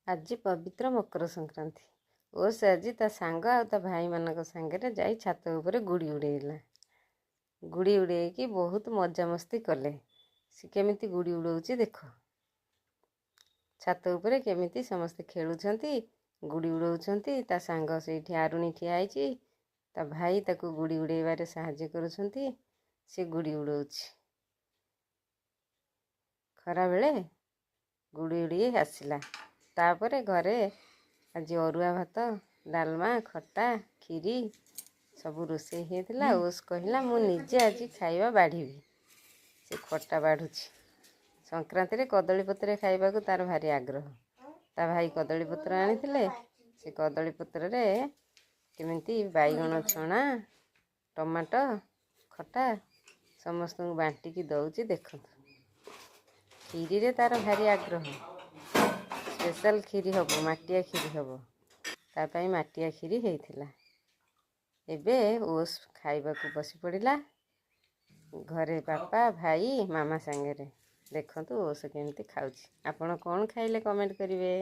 ଆଜି ପବିତ୍ର ମକର ସଂକ୍ରାନ୍ତି। ଓସ୍ ଆଜି ତା ସାଙ୍ଗ ଆଉ ତା ଭାଇମାନଙ୍କ ସାଙ୍ଗରେ ଯାଇ ଛାତ ଉପରେ ଗୁଡ଼ି ଉଡ଼େଇଲା। ଗୁଡ଼ି ଉଡ଼େଇକି ବହୁତ ମଜାମସ୍ତି କଲେ। ସେ କେମିତି ଗୁଡ଼ି ଉଡ଼ଉଛି ଦେଖ। ଛାତ ଉପରେ କେମିତି ସମସ୍ତେ ଖେଳୁଛନ୍ତି, ଗୁଡ଼ି ଉଡ଼ଉଛନ୍ତି। ତା ସାଙ୍ଗ ସେଇଠି ଆରୁଣୀ ଠିଆ ହେଇଛି, ତା ଭାଇ ତାକୁ ଗୁଡ଼ି ଉଡ଼େଇବାରେ ସାହାଯ୍ୟ କରୁଛନ୍ତି। ସେ ଗୁଡ଼ି ଉଡ଼ଉଛି। ଖରାବେଳେ ଗୁଡ଼ି ଉଡ଼େଇ ଆସିଲା। ତାପରେ ଘରେ ଆଜି ଅରୁଆ ଭାତ, ଡାଲମା, ଖଟା, କ୍ଷୀରି ସବୁ ରୋଷେଇ ହେଇଥିଲା। ଓସ୍ କହିଲା, ମୁଁ ନିଜେ ଆଜି ଖାଇବା ବାଢ଼ିବି। ସେ ଖଟା ବାଢ଼ୁଛି। ସଂକ୍ରାନ୍ତିରେ କଦଳୀ ପତ୍ରରେ ଖାଇବାକୁ ତାର ଭାରି ଆଗ୍ରହ। ତା ଭାଇ କଦଳୀ ପତ୍ର ଆଣିଥିଲେ। ସେ କଦଳୀ ପତ୍ରରେ କେମିତି ବାଇଗଣ ଛଣା, ଟମାଟୋ ଖଟା ସମସ୍ତଙ୍କୁ ବାଣ୍ଟିକି ଦେଉଛି ଦେଖନ୍ତୁ। କ୍ଷୀରିରେ ତାର ଭାରି ଆଗ୍ରହ। ସ୍ପେଶାଲ କ୍ଷୀରି ହେବ, ମାଟିଆ କ୍ଷୀରି ହେବ। ତା ପାଇଁ ମାଟିଆ କ୍ଷୀରି ହେଇଥିଲା। ଏବେ ଓସ୍ ଖାଇବାକୁ ବସି ପଡ଼ିଲା ଘରେ ବାପା, ଭାଇ, ମାମା ସାଙ୍ଗରେ। ଦେଖନ୍ତୁ ଓସ୍ କେମିତି ଖାଉଛି। ଆପଣ କ'ଣ ଖାଇଲେ କମେଣ୍ଟ କରିବେ।